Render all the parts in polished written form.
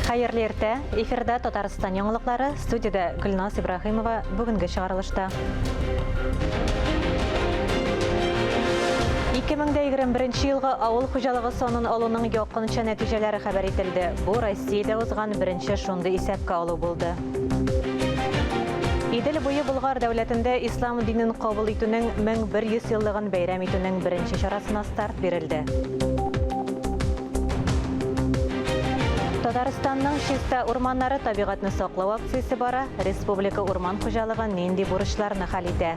Хәерле иртә. Эфирда Татарстан яңалыклары. Студиядә Гөлназ Ибраһимова бүгенге чыгарылышта. 2021 елгы авыл хуҗалыгы санын алуның якынча нәтиҗәләре хәбәр ителде. Бу Россиядә узган беренче шундый исәпкә алу булды. Идел буе Болгар дәүләтендә ислам динен кабул итүнең 1100 еллыгын бәйрәм итүнең беренче чарасына старт бирелде. Татарстанның чиста урманнары табигатьне саклау акциясе бара. Республика урман хуҗалыгы нинди бурычларны хәл итә?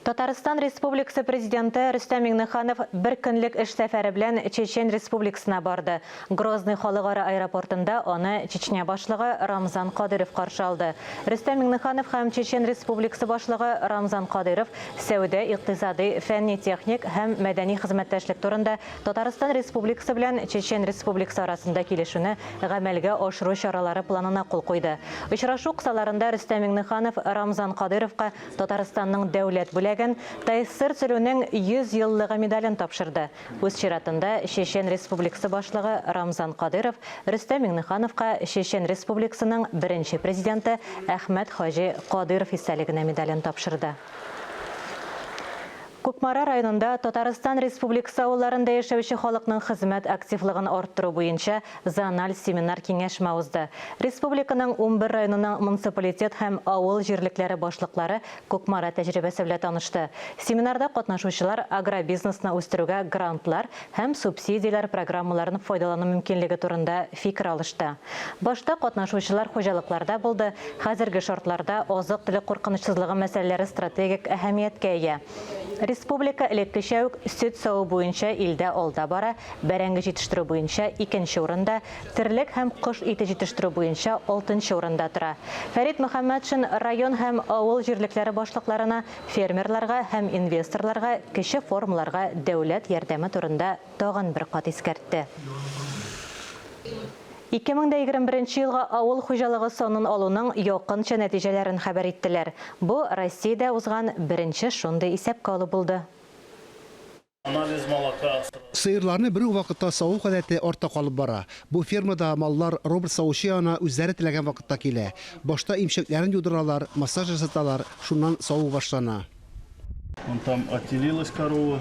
Татарстан Республикасы Президенты Рөстәм Миңнеханов бер көнлек эш сәфәре белән Чечен Республикасына барды. Грозный халыкара аэропортында аны Чечня башлыгы Рамзан Кадыйров каршы алды. Рөстәм Миңнеханов һәм Чечен Республикасы башлыгы Рамзан Кадыйров сәүдә, икътисадый, фәнни-техник һәм мәдәни хезмәттәшлек турында Татарстан Республикасы белән Чечен Республикасы арасында килешүне гамәлгә ашыру чаралары планына кул куйды. Очрашу кысаларында Рөстәм Миңнеханов Рамзан Кадыйровка Татарстанның дәүләт бүләген, ТАССР төзелүнең 100 еллыгы медален тапшырды. Үз чиратында, Чечен Республикасы башлыгы Рамзан Кадыйров Рөстәм Миңнехановка Чечен Республикасының беренче президенты Әхмәт хаҗи Кадыйров истәлегенә медален тапшырды. Кукмара районында Татарстан Республикасы авылларында яшәүче халыкның хезмәт активлыгын арттыру буенча зональ семинар-киңәшмә узды. Республиканың 11 районының муниципалитет һәм авыл җирлекләре башлыклары Кукмара тәҗрибәсе белән танышты. Семинарда катнашучылар агробизнесны үстерүгә грантлар һәм субсидияләр программаларын файдалану мөмкинлеге турында фикер алышты. Башта катнашучылар хуҗалыкларда булды, хәзерге шартларда азык-төлек куркынычсызлыгы мәсьәләләре стратегик әһәмияткә ия. Республика элеккечә үк сөт саву буенча илдә алда бара, бәрәңге җитештерү буенча икенче урында, терлек һәм кош ите җитештерү буенча алтынчы урында тора. Фәрит Мөхәммәтшин район һәм авыл җирлекләре башлыкларына, фермерларга һәм инвесторларга кече формаларга дәүләт ярдәме турында тагын бер кат искәртте. 2021 елгы авыл хуҗалыгы санын алуның якынча нәтиҗәләрен хәбәр иттеләр. Бу Россиядә узган беренче шундый исәпкә алу булды. Анализ молока. Сыерларны бер үк вакытта саву гадәте артта калып бара. Бу фермада маллар робот савучы янына үзләре теләгән вакытта килә. Башта имчәкләрен юдыралар, массаж ясаталар, шуннан саву башлана. Вон там отелилась корова.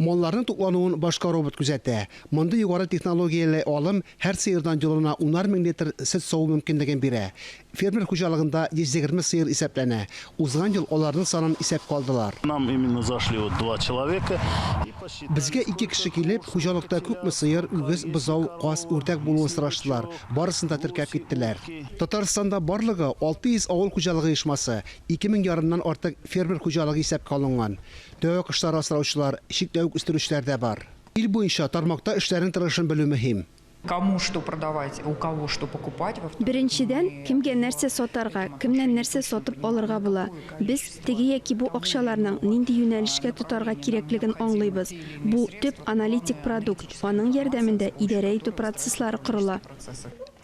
Малларның туклануын башка робот күзәтә. Мондый югары технологияле алым һәр сыердан елына унар мең литр сөт саву мөмкинлеген бирә. Фермер хуҗалыгында 120 сыер исәпләнә. Узган ел аларның санын исәпкә алдылар. Нам именно зашли вот два человека и посчитали. Безгә ике кеше килеп, хуҗалыкта күпме сыер, үгез, бозау, каз, үрдәк булуын сораштылар, барысын да теркәп киттеләр. Татарстанда барлыгы 600 авыл хуҗалыгы оешмасы, ике мең ярымнан артык фермер хуҗалыгы исәпкә алынган. Тәвә кошлары асраучылар, чикләвек үстерүчеләр дә бар. Ил буенча тармакта эшләрнең торышын белү мөһим. Кому что продавать, у кого что покупать, во-вторых, Беренчедән, кемгә нәрсә сатарга, кемнән нәрсә сатып алырга була. Без теге яки бу акчаларның нинди юнәлешкә тотарга кирәклеген аңлыйбыз. Бу, төп аналитик продукт, аның ярдәмендә идарә итү процесслары корыла.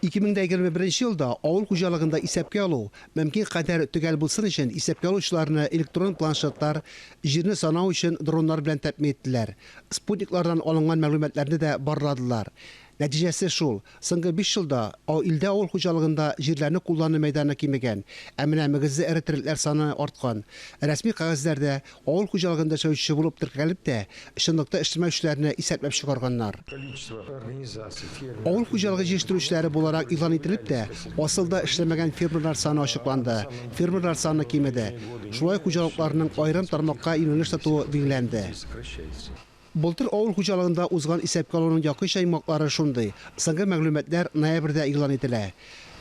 2021 елда авыл хуҗалыгында исәпкә алу Мөмкин кадәр төгәл булсын өчен исәпкә алучыларны электрон планшетлар, җирне санау өчен дроннар белән тәэмин иттеләр. Спутниклардан алынган мәгълүматларны да барладылар. Нәтиҗәсе шул, соңгы биш елда илдә авыл хуҗалыгында җирләрне куллану мәйданы кимегән, ә менә мөгезле эре терлекләр саны арткан. Рәсми кәгазьләрдә Авыл хуҗалыгында эшләүче булып теркәлеп тә, чынлыкта эшләмәүчеләрне исәпләп чыгарганнар. Авыл хуҗалыгы җитештерүчеләре буларак игълан ителеп тә, асылда эшләмәгән фермерлар саны ачыкланды, фермерлар саны кимеде. Шулай ук хуҗалыкларның аерым тармакка юнәлеш тотуы билгеләнде. Былтыр авыл хуҗалыгында узган исәпкә алуның якынча йомгаклары шундый. Соңгы мәгълүматлар ноябрьдә игълан ителә.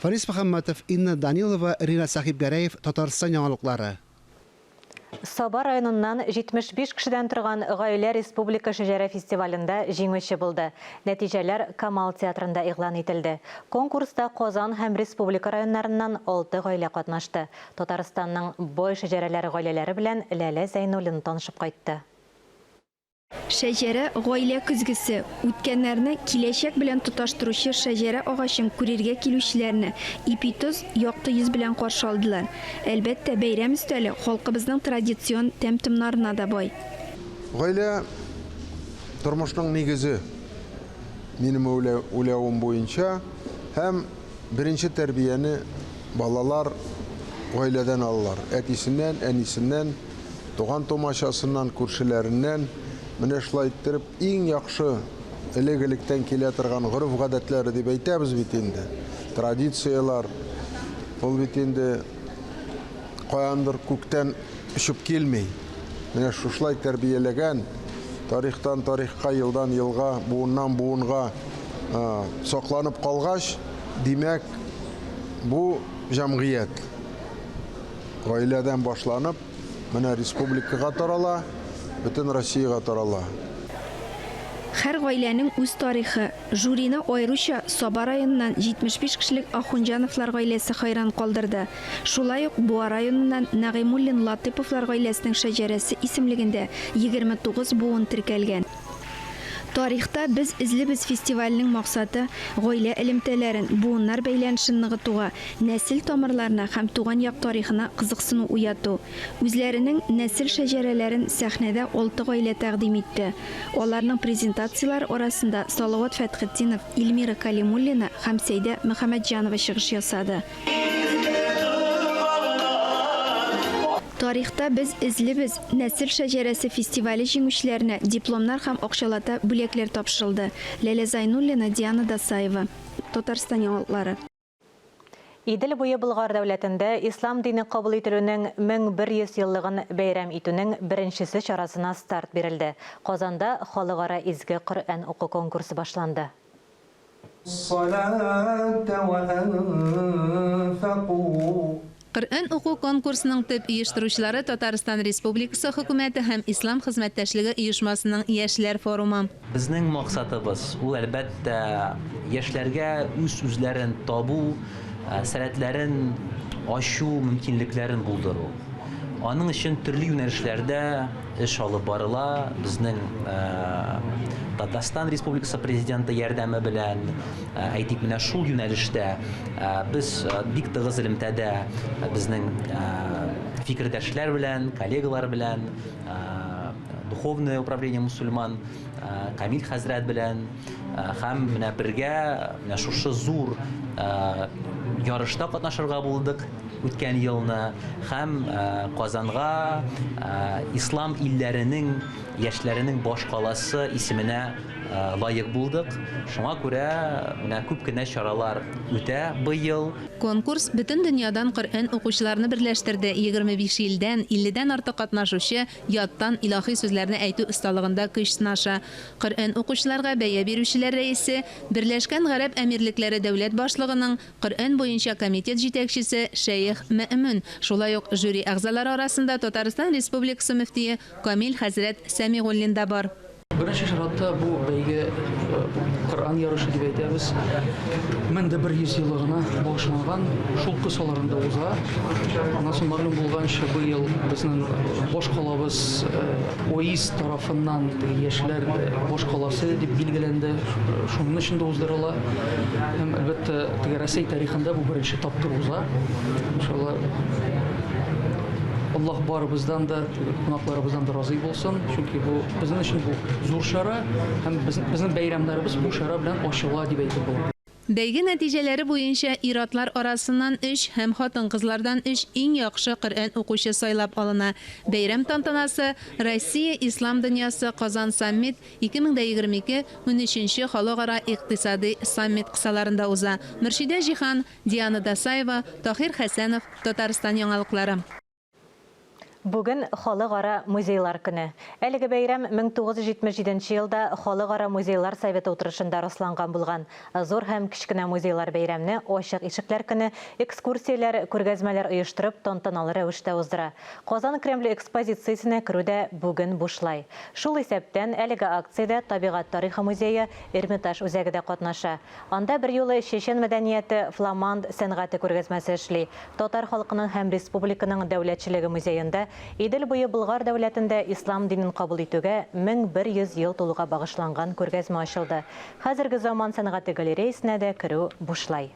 Фарис Мөхәммәтов, Инна Данилова, Ринат Сәхибгәрәев, Татарстан яңалыклары. Саба районыннан 75 кешедән торган гаилә республика шәҗәрә фестивалендә җиңүче булды. Нәтиҗәләр Камал театрында игълан ителде. Конкурста Казан һәм республика районнарыннан алты гаилә катнашты. Татарстанның бай шәҗәрәләре гаиләләре белән Ләлә Зәйнуллина танышып кайтты. Шәҗәрә, гаилә көзгесе. Үткәннәрне киләчәк белән тоташтыручы шәҗәрә агачын күрергә килүчеләрне ипи-тоз, якты йөз белән каршы алдылар. Әлбәттә, бәйрәм өстәле халкыбызның традицион тәм-томнарына да бай. Гаилә, тормышның нигезе, минем уйлавым буенча, һәм беренче тәрбияне балалар гаиләдән алалар, әтисеннән, әнисеннән, Туган-тумачасыннан, күршеләреннән менә шулай иттереп иң яхшы элек-электән килә торган гореф-гадәтләре дип әйтәбез бит инде. Традицияләр, ул бит инде каяндыр күктән очып килми. Менә шушылай тәрбияләгән, тарихтан тарихка, елдан елга, буыннан буынга сакланып калгач, димәк, бу җәмгыять Гаиләдән башланып, менә республикага тарала, бөтен Россиягә тарала. Һәр гаиләнең үз тарихы. Жюрины аеруча Саба районыннан 75 кешелек Ахунҗановлар гаиләсе хәйран калдырды. Шулай ук Буа районыннан Нәгыймуллин-Латыйповлар гаиләсенең шәҗәрәсе исемлегендә 29 буын теркәлгән. Тарихта без эзлибез фестиваленең максаты, гаилә элемтәләрен, буыннар бәйләнешен ныгытуга, нәсел тамырларына һәм туган як тарихына кызыксыну уяту. Үзләренең нәсел шәҗәрәләрен сәхнәдә алты гаилә тәкъдим итте. Аларның презентацияләре арасында Салават Фәтхетдинов, Эльмира Калимуллина һәм Сәйдә Мөхәммәтҗанова чыгыш ясады. Тарихта без эзлибез нәсел шәҗәрәсе фестивале җиңүчеләренә дипломнар һәм акчалата бүләкләр тапшырылды. Ләлә Зайнуллина, Диана Дасаева. Татарстан яңалыклары. Идел буе Болгар дәүләтендә ислам дине кабул ителүнең 1100 еллыгын бәйрәм итүнең беренчесе чарасына старт бирелде. Казанда Халыкара изге Коръән уку конкурсы башланды. Коръән уку конкурсының төп оештыручылары Татарстан Республикасы Хөкүмәте һәм Ислам хезмәттәшлеге оешмасының Яшьләр форумы. Безнең максатыбыз, ул, әлбәттә, яшьләргә үз-үзләрен табу, сәләтләрен ачу мөмкинлекләрен булдыру. Аның өчен төрле юнәлешләрдә эш алып барыла. Безнең Татарстан Республикасы Президенты ярдәме белән, әйтик, менә шул юнәлештә без бик тыгыз элемтәдә безнең фикердәшләр белән, коллегалар белән, Духовное управление мусульман Камил хәзрәт белән һәм менә бергә менә шушы зур ярышта катнашырга булдык. Үткән елны һәм Казанга ислам илләренең яшьләренең башкаласы исеменә лаек булдык. Шуңа күрә менә күп кенә чаралар үтә быел. Конкурс бөтен дөньядан Коръән укучыларны берләштерде, 25 илдән, 50 дән артык катнашучы яттан илаһи сүзләрне әйтү осталыгында көч сынаша. Коръән укучыларга бәя бирүчеләр рәисе, Берләшкән Гарәп Әмирлекләре дәүләт башлыгының Коръән буенча комитет җитәкчесе шәех Мәэмүн, шулай ук жюри әгъзалары арасында Татарстан Республикасы мөфтие Камил хәзрәт Сәмигуллин да бар. Беренче чиратта бу бәйге Коръән ярышы дип әйтәбез, 1100 еллыгына багышланган, шул кысаларында уза. Аннан соң мәгълүм булганча, быел безнең башкалабыз ОИС тарафыннан яшьләр башкаласы дип билгеләнде, шуның өчен дә уздырыла. Һәм, әлбәттә, теге Рәсәй тарихында бу беренче тапкыр уза. Иншалла, Аллаһ барыбыздан да, кунакларыбыздан да разый булсын. Чөнки бу безнең өчен бу зур чара һәм безнең бәйрәмнәребез бу чара белән ачыла дип әйтеп була. Бәйге нәтиҗәләре буенча ир-атлар арасыннан өч һәм хатын-кызлардан өч иң яхшы Коръән укучы сайлап алына. Бәйрәм тантанасы Россия, Ислам дөньясы, Казан Саммит, 2022, унөченче халыкара икътисадый саммит кысаларында уза. Мөршидә Җиһан, Диана Дасаева, Таһир Хәсәнов, Татарстан яңалыклары. Бүген Халыкара музейлар көне. Әлеге бәйрәм 1977 нче елда Халыкара музейлар советы утырышында расланган булган. Зур һәм кечкенә музейлар бәйрәмне Ачык ишекләр көне, экскурсияләр, күргәзмәләр оештырып, тантаналы рәвештә уздыра. Казан Кремле экспозициясенә керү дә бүген бушлай. Шул исәптән, әлеге акциядә Табигать тарихы музее, Эрмитаж үзәге дә катнаша. Анда берьюлы чечен мәдәнияте, фламанд сәнгате күргәзмәсе эшли. Татар халкының һәм республиканың дәүләтчелеге музеенда музеенда Идел буе Болгар дәүләтендә ислам динен кабул итүгә 1100 ел тулуга багышланган күргәзмә ачылды. Хәзерге заман сәнгате галереясенә дә керү бушлай.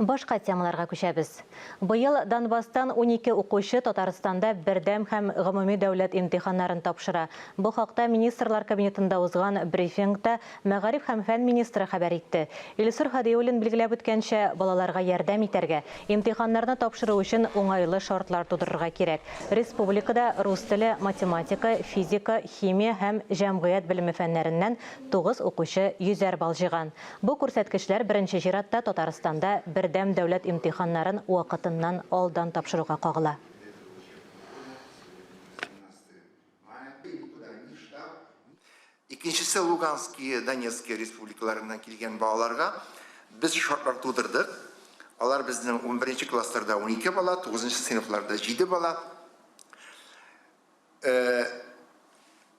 Башка темаларга күчәбез. Быел Донбасстан 12 укучы Татарстанда бердәм һәм гомуми дәүләт имтиханнарын тапшыра. Бу хакта Министрлар Кабинетында узган брифингта мәгариф һәм фән министры хәбәр итте. Илсур Һадиуллин билгеләп үткәнчә, балаларга ярдәм итәргә, имтиханнарны тапшыру өчен уңайлы шартлар тудырырга кирәк. Республикада рус теле, математика, физика, химия һәм җәмгыять белеме фәннәреннән 9 укучы йөзәр балл җыйган. Бу күрсәткечләр беренче чиратта Татарстанда бердәм дәүләт имтиханнарын вакытыннан алдан тапшыруга кагыла. Икенчесе Лугански, Донецки республикаларыннан килгән балаларга без шартлар тудырдык. Алар безнең унберенче классларда 12 бала, тугызынчы сыйныфларда 7 бала.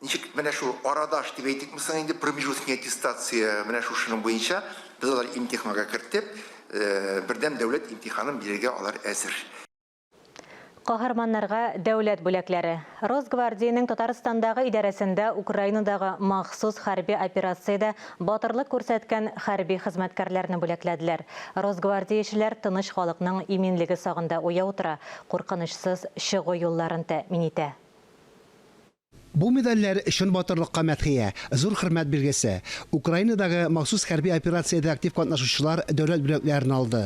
Ничек менә шул арадаш дип әйтикме соң инде, промежуточный аттестация менә шушының буенча без алар имтиханга кертеп, бердәм дәүләт имтиханын бирергә алар әзер. Каһарманнарга дәүләт бүләкләре. Росгвардиянең Татарстандагы идарәсендә Украинадагы махсус хәрби операциядә батырлык күрсәткән хәрби хезмәткәрләрне бүләкләделәр. Росгвардиячеләр тыныч халыкның иминлеге сагында уяу тора, куркынычсыз чыгу юлларын тәэмин итә. Бу медальләр чын батырлыкка мәдхия, зур хөрмәт билгесе. Украинадагы махсус хәрби операциядә актив катнашучылар дәүләт бүләкләрен алды.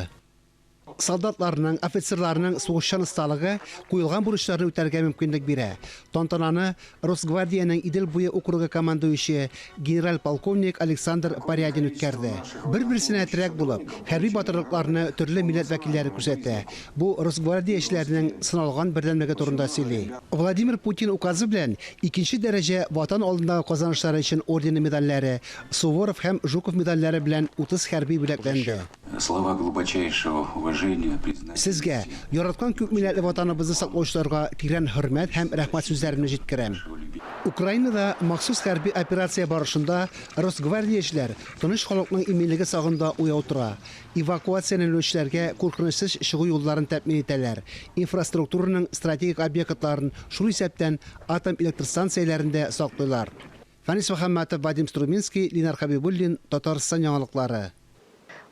Солдатларның, офицерларның сугышчан осталыгы куелган бурычларны үтәргә мөмкинлек бирә. Тантананы Росгвардиянең Идел буе округы командующие генераль-полковник Александр Порядин үткәрде. Бер-берсенә терәк булып, хәрби батырлыкларны төрле милләт вәкилләре күрсәтә. Бу росгвардиячеләрнең сыналган бердәмлеге турында сөйли. Владимир Путин указы белән икенче дәрәҗә Ватан алдындагы казанышлары өчен ордены медальләре, Суворов һәм Жуков медальләре белән 30 хәрби бүләкләнде. Слова глубочайшего уважения, признательности. Сезгә, яраткан күпмилләтле Ватаныбызны саклаучыларга тирән хөрмәт һәм рәхмәт сүзләремне җиткерәм. Украинада махсус хәрби операция барышында росгвардиячеләр тыныч халыкның иминлеге сагында уяу тора, эвакуацияләнүчеләргә куркынычсыз чыгу юлларын тәэмин итәләр, инфраструктураның стратегик объектларын, шул исәптән атом электростанцияләрен дә саклыйлар. Фәнис Мөхәммәтов, Вадим Струминский, Линар Хәбибуллин, Татарстан яңалыклары.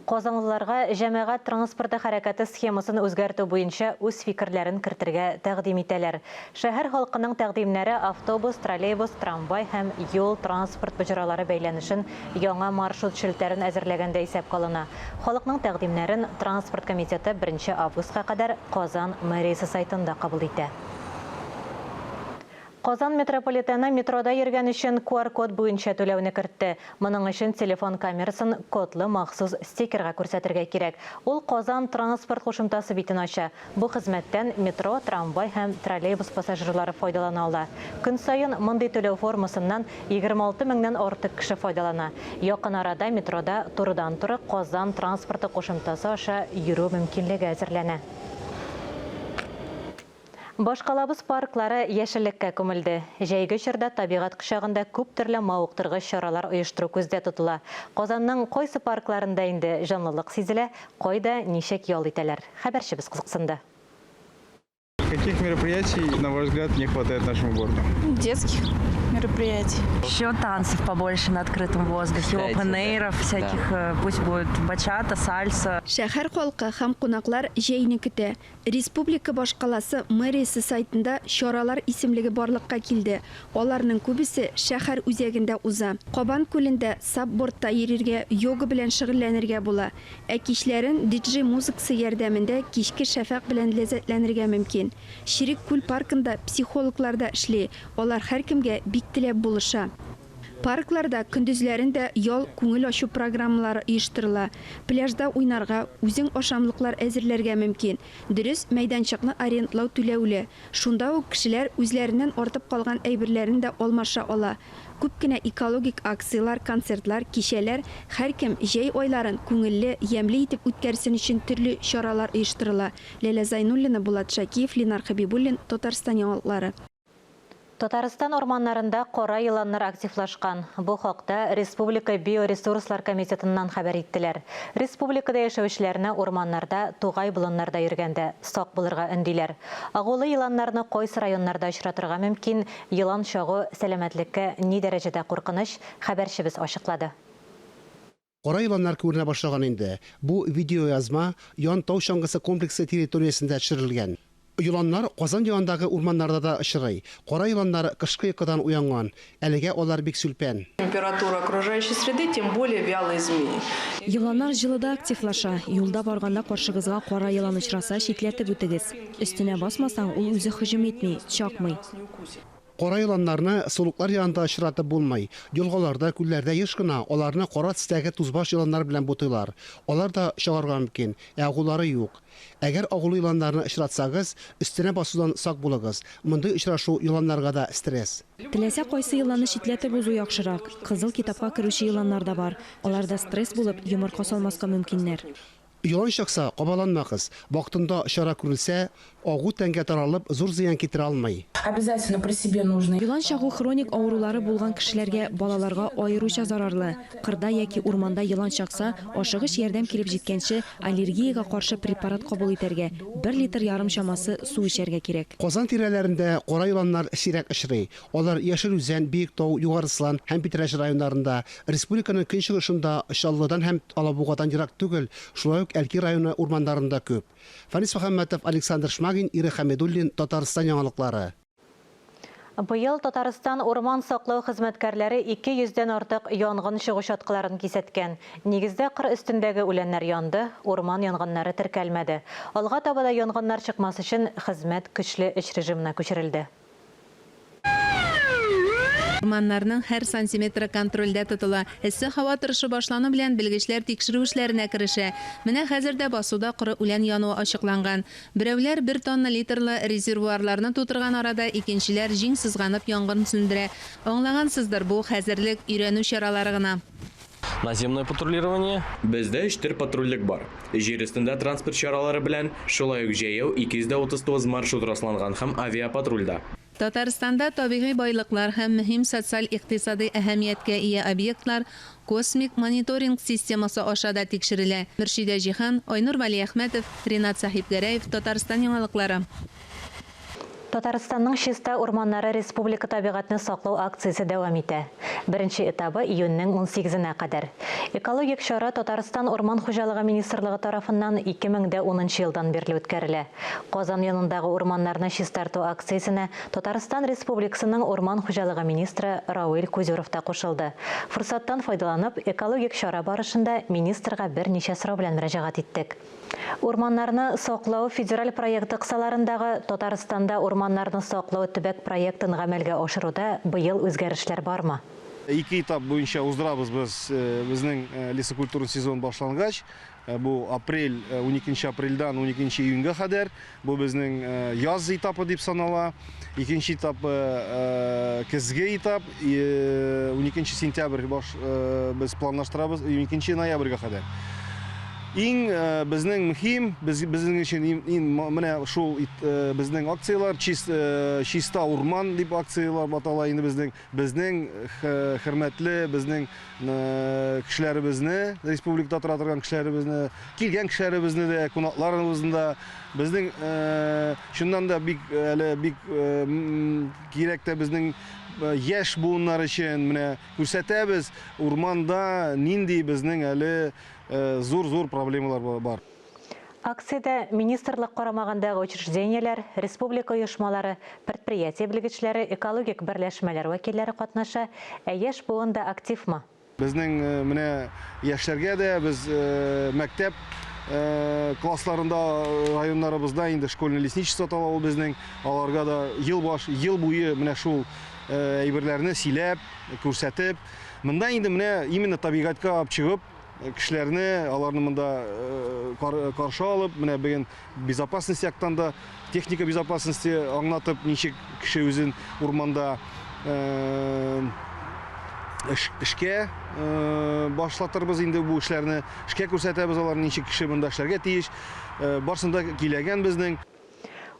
Казанлыларга җәмәгать транспорты хәрәкәте схемасын үзгәртү буенча үз фикерләрен кертергә тәкъдим итәләр. Шәһәр халкының тәкъдимнәре автобус, троллейбус, трамвай һәм юл-транспорт боҗралары бәйләнешен яңа маршрут челтәрен әзерләгәндә исәпкә алына. Халыкның тәкъдимнәрен Транспорт комитеты беренче августка кадәр Казан мэриясе сайтында кабул итә. Казан метрополитены метрода йөргән өчен QR-код буенча түләүне кертте. Моның өчен телефон камерасын кодлы махсус стикерга күрсәтергә кирәк. Ул Казан транспорт кушымтасы битен ача. Бу хезмәттән метро, трамвай һәм троллейбус пассажирлары файдалана ала. Көн саен мондый түләү формасыннан 26 меңнән артык кеше файдалана. Якын арада метрода турыдан-туры Казан транспорты кушымтасы аша йөрү мөмкинлеге әзерләнә. Башкалабыз парклары яшеллеккә күмелде. Җәйге чорда табигать кочагында күп төрле мавыктыргыч чаралар оештыру күздә тотыла. Казанның кайсы паркларында инде җанлылык сизелә, кайда ничек ял итәләр? Хәбәрчебез кызыксынды. Каких мероприятий, на ваш взгляд, не хватает нашему городу? Детских мероприятий. Еще танцев побольше на открытом воздухе, опен-эйров всяких, да. Пусть будет бачата, сальса. Шәһәр халкы һәм кунаклар җәйне көтә. Республика башкаласы мэриясе сайтында чаралар исемлеге барлыкка килде. Аларның күбесе шәһәр үзәгендә уза. Кабан күлендә сапбордта йөрергә, йога белән шөгыльләнергә була. Ә кичләрен диджей музыкасы ярдәмендә кичке шәфәкъ белән ләззәтләнергә мөмкин. Черек күл паркында психологлар да эшли, алар һәркемгә бик теләп булыша. Паркларда көндезләрен дә ял, күңел ачу программалары оештырыла. Пляжда уйнарга, үзең ашамлыклар әзерләргә мөмкин. Дөрес, мәйданчыкны арендлау түләүле. Шунда ук кешеләр үзләреннән артып калган әйберләрен дә алмаша ала. Күп кенә экологик акцияләр, концертлар, кичәләр, һәркем җәй айларын күңелле, ямьле итеп үткәрсен өчен төрле чаралар оештырыла. Ләлә Зайнуллина, Булат Шакиев, Ленар Хәбибуллин, Татарстан яңалыклары. Татарстан урманнарында кара еланнар активлашкан. Бу хакта Республика биоресурслар комитетыннан хәбәр иттеләр. Республикада яшәүчеләрне урманнарда, тугай-болыннарда йөргәндә сак булырга өндиләр. Агулы еланнарны кайсы районнарда очратырга мөмкин, елан чагу сәламәтлеккә ни дәрәҗәдә куркыныч, хәбәрчебез ачыклады. Кара еланнар күренә башлаган инде. Бу видеоязма Ян тау чаңгысы комплексы территориясендә төшерелгән. Еланнар Казан янындагы урманнарда да очрый. Кара еланнар кышкы йокыдан уянган. Әлегә алар бик сүлпән. Температура окружающей среды, тем более вялые змеи. Еланнар җылыда активлаша. Юлда барганда каршыгызга кара елан очраса, читләтеп үтегез. Өстенә басмасаң, ул үзе һөҗүм итми, чакмый. Кара еланнарны сулыклар янында очратып булмый. Елгаларда, күлләрдә еш кына аларны кара төстәге тузбаш еланнар белән бутыйлар. Алар да чагарга мөмкин, ә агулары юк. Әгәр агулы еланнарны очратсагыз, өстенә басудан сак булыгыз. Мондый очрашу еланнарга да стресс. Теләсә кайсы еланны читләтеп узу яхшырак. Кызыл китапка керүче еланнар да бар. Алар да стресс булып, йомырка салмаска мөмкиннәр. Елан чакса, кабаланмагыз. Вакытында чара күрелсә, агу тәнгә таралып, зур зыян китерә алмый. Обязательно при себе нужно. Елан чагу хроник авырулары булган кешеләргә, балаларга аеруча зарарлы. Кырда яки урманда елан чакса, ашыгыч ярдәм килеп җиткәнче, аллергиягә каршы препарат кабул итәргә, бер литр ярым чамасы су эчәргә кирәк. Казан тирәләрендә кара еланнар сирәк очрый. Алар Яшел Үзән, Биектау, Югары Слан һәм Питрәч районнарында, республиканың көнчыгышында Чаллыдан һәм Алабугадан ерак түгел, шулай ук Әлки районы урманнарында күп. Фәнис Мөхәммәтов, Александр Шмагин, Ирек Хәмидуллин, Татарстан яңалыклары. Быел Татарстан урман саклау хезмәткәрләре 200 дән артык янгын чыгу чаткыларын кисәткән. Нигездә кыр өстендәге үләннәр янды, урман янгыннары теркәлмәде. Алга таба да янгыннар чыкмас өчен хезмәт көчле эш режимына күчерелде. Урманнарның һәр сантиметры контрольдә тотыла. Эссе һава торышы башлану белән белгечләр тикшерү эшләренә керешә. Менә хәзер дә басуда коры үлән януы ачыкланган. Берәүләр бер тонна литрлы резервуарларны тутырган арада, икенчеләр җиң сызганып янгын сүндерә. Аңлагансыздыр, бу хәзерлек, өйрәнү чаралары гына. Наземное патрулирование. Бездә өч төр патрульлек бар. Җир өстендә транспорт чаралары белән, шулай ук җәяү 239 маршрут расланган һәм авиапатруль да. Татарстанда табигый байлыклар һәм мөһим социаль-икътисадый әһәмияткә ия объектлар космик мониторинг системасы аша да тикшерелә. Мөршидә Җиһан, Айнур Вәлиәхмәтов, Ринат Сәхипгәрәев, Татарстан яңалыклары. Татарстанның чиста урманнары республика табигатьне саклау акциясе дәвам итә. Беренче этабы июньнең 18-енә кадәр. Экологик чара Татарстан Урман хуҗалыгы министрлыгы тарафыннан 2010 елдан бирле үткәрелә. Казан янындагы урманнарны чистарту акциясенә Татарстан Республикасының урман хуҗалыгы министры Равил Кузюров та кушылды. Форсаттан файдаланып, экологик чара барышында министрга берничә сорау белән мөрәҗәгать иттек. Урманнарны саклау федераль проекты кысаларындагы Татарстанда урманнарны саклау төбәк проектын гамәлгә ашыруда быел үзгәрешләр бармы? Ике этап буенча уздырабыз без безнең лесокультурный сезон башлангач. Бу апрель, 12 апрельдән 12 июньгә кадәр. Бу безнең яз этапы дип санала. Икенче этапы көзге этап, 12 сентябрь баш без планлаштырабыз, 12 ноябрьгә кадәр. Иң безнең мөһим, безнең өчен иң менә шул безнең акцияләр, чиста урман дип акцияләр атала инде безнең, безнең хөрмәтле, безнең кешеләребезне, республикада тора торган кешеләребезне, килгән кешеләребезне дә, кунакларыбызны да, безнең чыннан да бик әле бик кирәк тә безнең яшь буыннар өчен менә күрсәтәбез урманда нинди безнең әле зур-зур проблемалар бар. Акциядә министрлык карамагандагы учреждениеләр, республика оешмалары, предприятие белгечләре, экологик берләшмәләр вәкилләре катнаша. Ә яшь буын да активмы? Безнең менә яшьләргә дә без мәктәп классларында, районнарыбызда инде школьный лесничество атала ул безнең. Аларга да ел баш, ел буе менә шул әйберләрне сөйләп, күрсәтеп, монда инде менә именно табигатькә алып чыгып, кешеләрне, аларны монда каршы алып, менә бүген безопасность яктан да, техника безопасности аңлатып, ничек кеше үзен урманда эшкә башлатырбыз инде бу эшләрне, эшкә күрсәтәбез аларны, ничек кеше монда эшләргә тиеш. Барсын да киләгән безнең.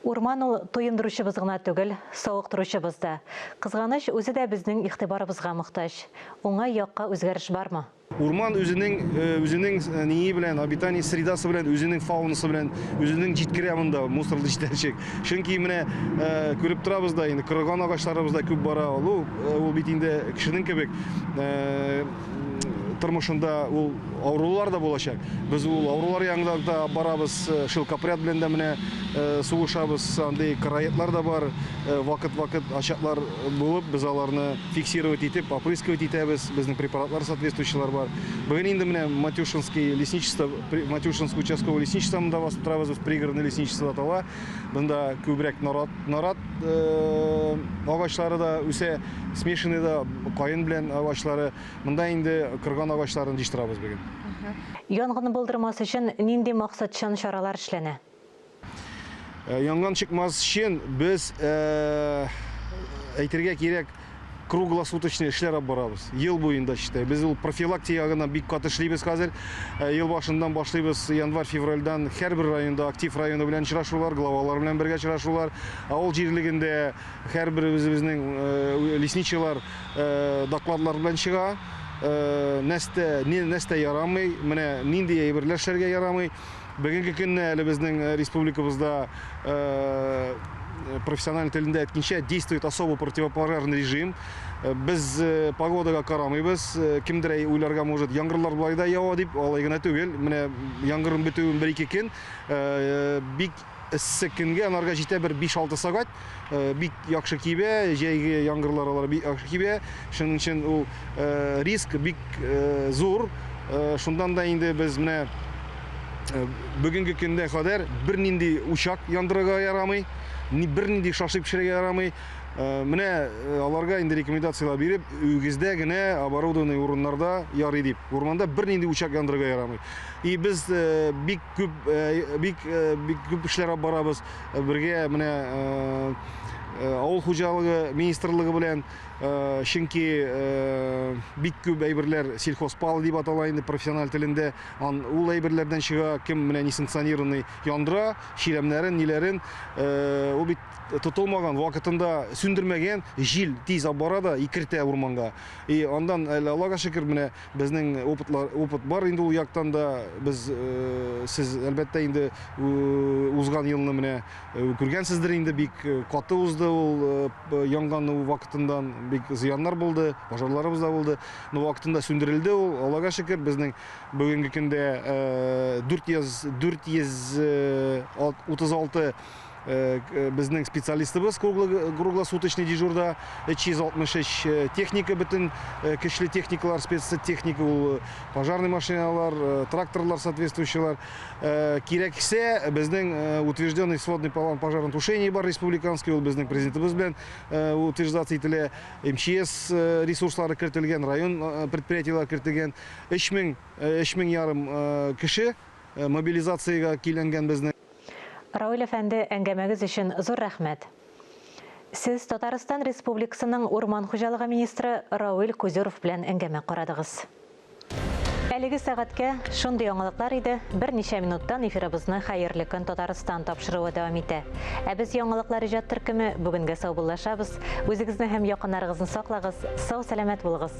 Урман ул туендыручыбыз гына түгел, савыктыручыбыз да. Кызганыч, үзе дә безнең игътибарыбызга мохтаҗ. Уңай якка үзгәреш бармы? Урман үзенең үзенең ние белән, обитание средасы белән, үзенең фаунасы белән, үзенең җиткерә монда мусорны җитәчәк. Чөнки менә күреп торабыз да инде, корыган агачларыбыз да күп бара. Ул, ул бит инде кешенең кебек тормышында ул авырулар да булачак. Без ул авырулар янында да барабыз, шелкопряд белән дә менә сугышабыз, андый короедлар да бар. Вакыт-вакыт очаглар булып, без аларны фиксировать итеп, опрыскивать итәбез. Безнең препаратлар соответствующийлар бар. Бүген инде менә Матюшинский лесничество, Матюшинский участковый лесничество монда басып торабыз, без пригородный лесничество атала. Монда күбрәк нарат, нарат агачлары да үсә, смешанный да каен белән агачлары. Монда инде кырган агачларын җыештырабыз бүген. Янгын булдырмас өчен нинди максатчан чаралар эшләнә? Янгын чыкмас өчен без, әйтергә кирәк, круглосуточный эшләр алып барабыз. Ел буенда считай. Без ул профилактика ягыннан бик каты эшлибез хәзер. Ел башыннан башлыйбыз, январь-февральдан һәрбер районда актив районы белән очрашулар, главалар белән бергә очрашулар. Авыл җирлегендә һәрбер үзебезнең лесничийлар докладлар белән чыга. Нәрсә, нәрсә ярамый, менә нинди әйберләр эшләргә ярамый. Бүгенге көнне әле безнең республикабызда профессиональ телендә әйткәнчә действует особо противопожарный режим. Без погодага карамыйбыз. Кемдер уйларга может, яңгырлар болай да ява дип, алай гына түгел. Менә яңгырның бетүен бер-ике көн бик эссе көнгә анарга җитә бер 5-6 сәгать. Бик яхшы кибә, җәйге яңгырлар алар бик яхшы кибә. Шуның өчен ул риск бик зур. Шуннан да инде без менә бүгенге көндә кадәр бернинди учак яндырырга ярамый, бернинди шашлык пешерергә ярамый. Менә аларга инде рекомендацияләр биреп, үгездә генә оборудованный урыннарда ярый дип. Урманда бернинди учак яндырырга ярамый. И без бик күп бик бик күп эшләр алып барабыз. Бергә менә авыл хуҗалыгы министрлыгы белән, чөнки бик күп әйберләр сельхозпал дип атала инде профессиональ телендә. Ан ул әйберләрдән чыга, кем менә несанкционированный яндыра, чирәмнәрен, ниләрен, ул бит тотылмаган, вакытында сүндермәгән, җил тиз алып бара да и кертә урманга. И андан әле Аллага шөкер, менә безнең опытлар, опыт бар инде ул яктан да. Без сез әлбәттә инде узган елны менә күргәнсездер инде, бик каты узды ул янган вакытыннан, бик зыяннар булды, пожарларыбыз да булды. Но вакытында сүндерелде ул, Аллага шөкер, безнең бүгенге көндә 436 безнең специалистыбыз круглосуточный дежурда, 363 техника, бөтен көчле техникалар, спецтехника, ул пожарный машиналар, тракторлар соответствующийлар. Кирәксә, безнең утвержденный сводный план пожаротушения бар республиканский, ул безнең президентыбыз белән утверждаться ителә. МЧС ресурслары кертелгән, район предприятиеләре кертелгән. 3000, 3500 кеше мобилизациягә киләнгән безнең. Равил әфәнде, әңгәмәгез өчен зур рәхмәт. Сез Татарстан Республикасының урман хуҗалыгы министры Равил Кузюров белән әңгәмә карадыгыз. Әлеге сәгатькә шундый яңалыклар иде. Берничә минуттан эфирыбызны Хәерле көн Татарстан тапшыруы дәвам итә. Ә без яңалыклар иҗат төркеме бүгенгә саубуллашабыз. Үзегезне һәм якыннарыгызны саклагыз, сау-сәламәт булыгыз.